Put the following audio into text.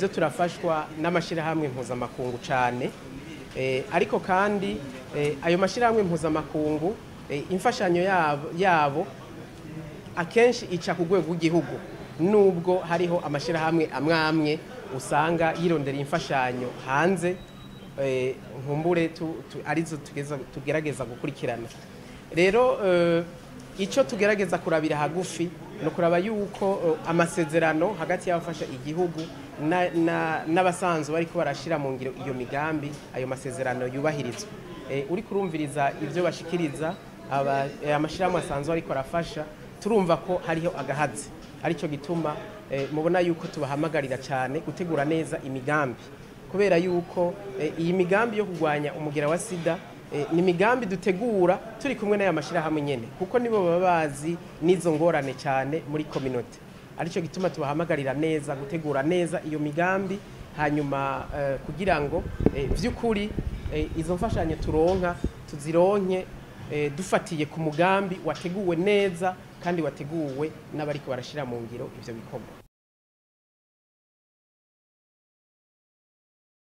Nivyo turafashwa n'amashirahamwe mpuzamakungu cane, ariko kandi ayo mashirahamwe mpuzamakungu, imfashanyo yabo akenshi ica ku rwego rw'igihugu, nubwo hariho amashirahamwe amwe amwe usanga yirondera imfashanyo hanze, nkumbure arizo tugerageza gukurikirana. Rero icyo tugerageza kurabira hagufi no kuraba yuko amasezerano hagati y'abafasha igihugu n'abasanzwe bariko barashira mu ngiro iyo migambi, ayo masezerano yubahirizwa. Uri kurumviriza ibyo bashikiriza amashirahamwe asanzwe ariko arafasha, turumva ko hariho agahazi, aricyo gituma mubona yuko tubahamagarira cyane gutegura neza imigambi, kubera yuko iyi migambi yo kurwanya umugera wa sida ni imigambi dutegura turi kumwe n'aya mashirahamwe nyene, kuko nibo baba bazi n'izo ngorane cyane muri community. Aricyo gituma tubahamagarira neza gutegura neza iyo migambi, hanyuma kugira ngo vy'ukuri izo mfashanyo turonka tuzironke dufatiye ku mugambi wateguwe neza kandi wateguwe n'abariko barashira mu ngiro ivyo bikorwa.